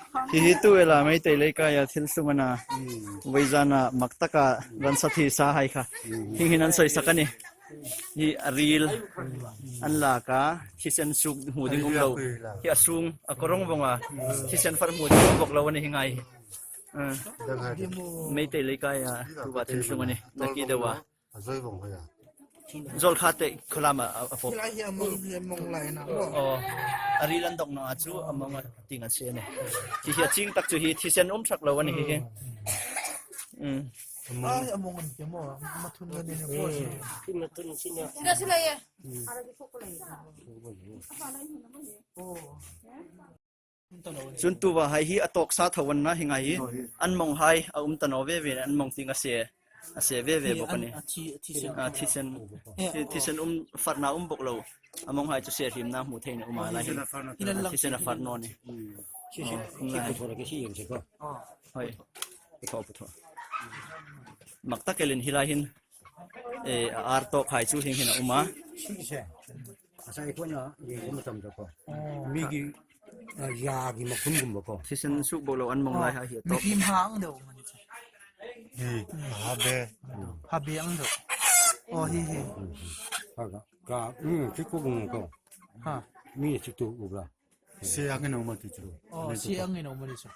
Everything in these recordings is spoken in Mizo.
Hi hi tu ela mai te lei kai a thil sung ana veizana mak taka ransa thi sa hai kha hing hin an soi sak ani hi a ril an lak a thisen suk hmu ding um lo hi a sung a korong vonga thisen far hmu ding um bok lo ani hi ngai meitei leikai a tuwa thil sung ani naki dewa zol kha te kholam a a pop oh a ril an dok na chu among a ting a che ne hi hi a ching tak chu hi thisen um thak lo ani hi hi um Ay, among an mo mathun na ni ko. Cun tuva hai hi a tawk sa tho an na hi ngai hi an mong hai a um tano ve ve an mong ting a se a se ve ve bawk ani. Thisen thisen um farna um bok lo a mong hai chu se hrim na hmu thei na uma lai hi thisen a far no ni. Hoi putho putho mak takelin hilai hin e ar to khai chu hing hin a uma. ꯉꯁꯥꯏ ꯑꯩꯈꯣꯏꯅ ꯌꯦꯡꯕ ꯃꯇꯝꯗꯀꯣ ꯃꯤꯒꯤ ꯌꯥꯒꯤ ꯃꯈꯨꯟꯒꯨꯝꯕꯀꯣ Thisen suk bok lo an mong lai ha hi to. Mifim ha ang daw man ito. Habe. Habi ang daw. Oh, hi hi. 가, 응, 뒷부분은 Ha. 미네 집도 우가 시약은 너무 되죠. Oh, si ang ino man ito.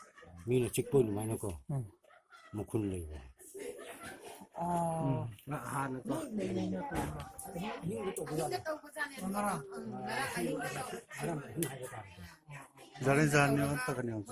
미네 집도 많고 응. 뭐 군래요. Oh. 하는 거. 자네 자네 왔다 그냥.